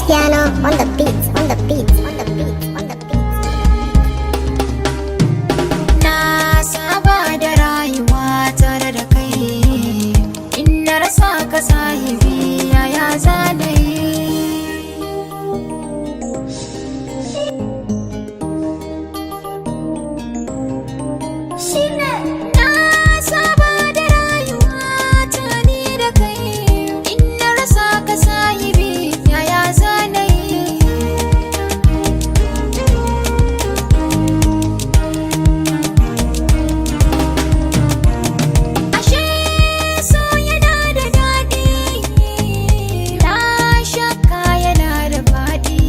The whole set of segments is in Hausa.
Cristiano on the beat, on the beat, on the beat, on the beat. Na saba da rayuwa tare da kai, in na rasa ka sahibi, yaya zanayi? Na saba da rayuwa tare da kai, in na rasa ka sahibi, yaya zanayi? Ashe so yana da daɗi, na shakka yana da faɗi.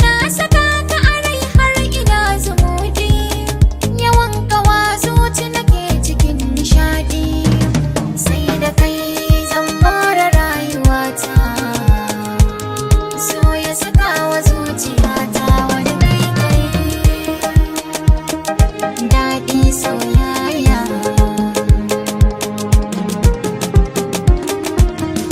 Na saka ka a rai har ina zumuɗi, yawan kawa zuci nake cikin nishaɗi. Sai da kai zan more rayuwata, so ya saka wa zuciyata wani kai daɗi soyayya.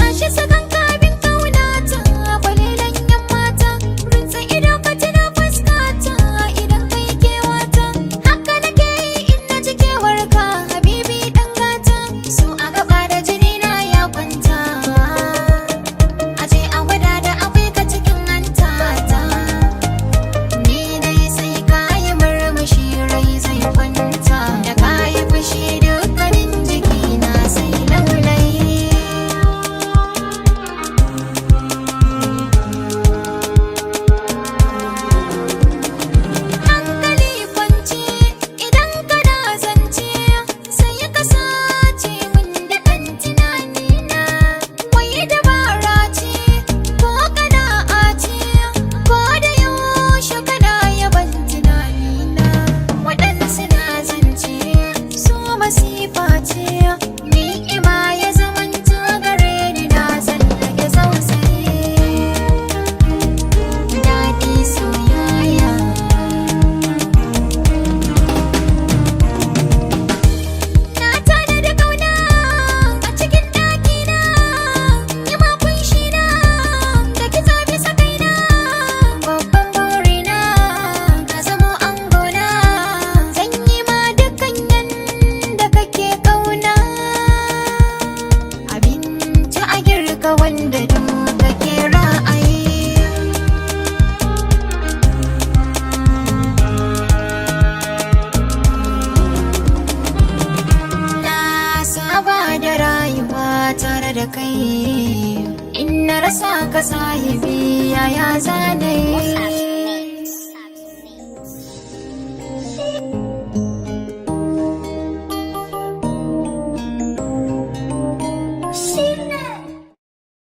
Ashe sakan kabin kaunata, kwalilan yan mata, rinsa ido ka tuna fuskata idan kai kewata. Haka nake yi in na ji kewarka, habibi dan gata. So a gaba da jini na ya kwanta, aje a gwada da akwai ka cikin hanta ta. Ni dai sai ka yi murmushi rai zai kwanta, da ka yi fushi dukkanin jikina sai laulayi. Hankali kwance idan kana zance, sai ya kasace min da ɗan tunanina. Wai dabara ce ko kana'a ce, ko da yaushe kana yaban tunanina. Waɗansu na zance su masifa ce, ni'ima ya zamanta gare ni, na zallake zausayi. Daɗi soyayya. Na tana da kauna a cikin ɗakina, yi makon shina da ki tafi sakaina. Babban burina ka zamo angona, zan yi ma dukkan yanda kake kauna. Abinci a girka wanda duk kake ra'ayi. Na saba da rayuwa tare da kai, in na rasa ka sahibi, yaya zanayi?